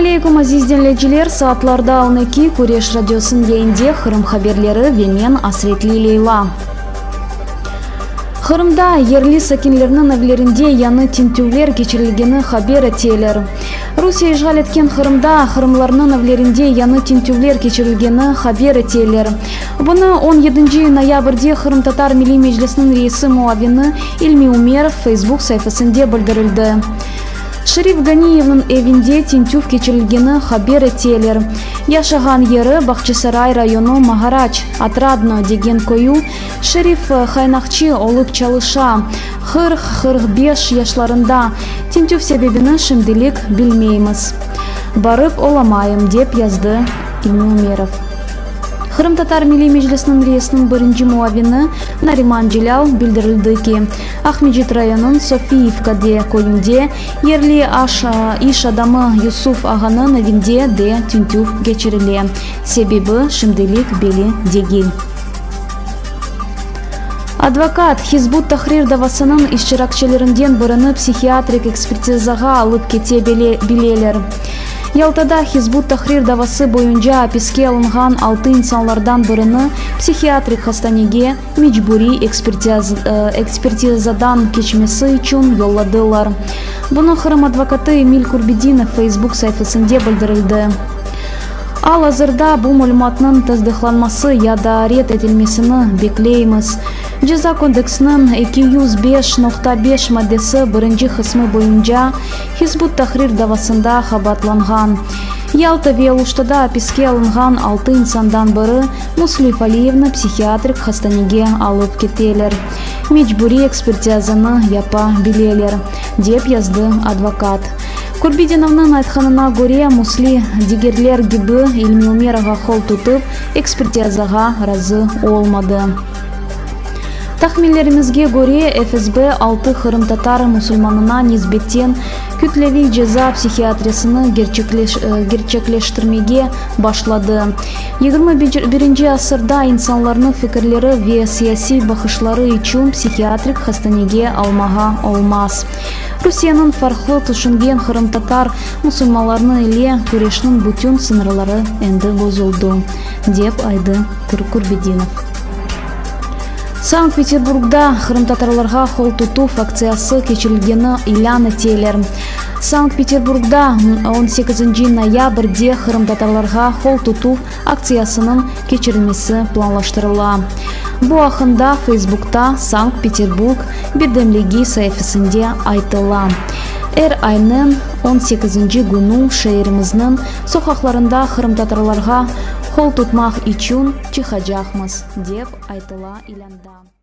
aleyküm, aziz diñleyiciler! Saatlarda 12, Küreş radiosınıñ yayında Qırım haberleri ve men, Asretli Leyla. Qırımda yerli sakinlerniñ evlerinde yañı tintüvler keçirilgeni haber eteler. Rusiye işğal etken Qırımda qırımlarnıñ evlerinde yañı tintüvler keçirilgeni haber eteler. Bunı on yedinci noyabrde Qırımtatar Milliy Meclisiniñ reisi muavini İlmi Umerov Facebook saifesinde bildirildi. Şerif Ganiyevniñ evinde tintüv keçirilgeni haber eteler. Yaşağan yeri, Bağçasaray rayonı Mağaraç, Otradnoye, degen köyü. Şerif qaynaqçı olıp çalışa, 40, 45 yaşlarında. Tintüv sebebini şimdilik bilmeymiz. Barıp olamayım, dep yazdı İlmi Umerov. Qırımtatar Milliy Meclisiniñ reisiniñ birinci muavini Nariman Celâl bildirildi ki, Aqmescit rayonınıñ Sofiyivka de köyünde yerli aş iş adamı Yusuf ağanıñ evinde de tintüv keçirile. Sebebi şimdilik belli degil. Advokat, Hizb ut-Tahrir davasınıñ iştirakçilerinden birini psihiatrik ekspertizağa alıp kete bileler. Yaltada Hizb ut-Tahrir davası boyunca apiske alınğan altı insanlardan birini psihiatrik hastanege mecburiy ekspertizadan keçmesi içün yolladılar. Bunı Qırım advokatı Emil Kurbedinov Facebook saifesinde bildirildi. Al-azırda bu malümatnıñ tasdıqlanması ya da red etilmesini bekleymiz. Ceza kodeksiniñ 205.5 maddesi birinci qısmı boyunca Hizb ut-Tahrir davasında qabaatlanğan Yalta ve Aluştada apiske alınğan altı insandan biri Müslif Aliyevni psihiatrik hastanege alıp keteler, mecburiy ekspertizanı yapa bileler, dep yazdı advokat. Kurbedinovnıñ aytqanına köre, Müsli, digerler kibi, İlmi Umerovğa qol tutıp, ekspertizağa razı olmadı. Tahminlerimizge köre, FSB altı qırımtatar musulmanına nisbeten kütleviy ceza psihiatriyasını kerçekleştirmege başladı. 21-birinci asırda insanlarnı fikirleri ve siyasiy baqışları içün psihiatrik hastanege almağa olmaz. Rusiyeniñ farqlı tüşüngen qırımtatar musulmanlarını ile küreşniñ bütün sıñırları endi bozuldı, dep aydı Kurbedinov. Sankt-Peterburgda qırımtatarlarğa qol tutuv aktsiyası keçirilgeni ilân eteler. Sankt-Peterburgda on sekizinci noyabrde qırımtatarlarğa qol tutuv aktsiyasınıñ keçirilmesi planlaştırıla. Bu aqqında Feysbukta Sankt-Peterburg birdemligi saifesinde aytıla. Er aynıñ on sekizinci künü şeerimizniñ soqaqlarında qırımtatarlarğa qol tutmaq içün çıqacaqmız, dep aytıla ilânda.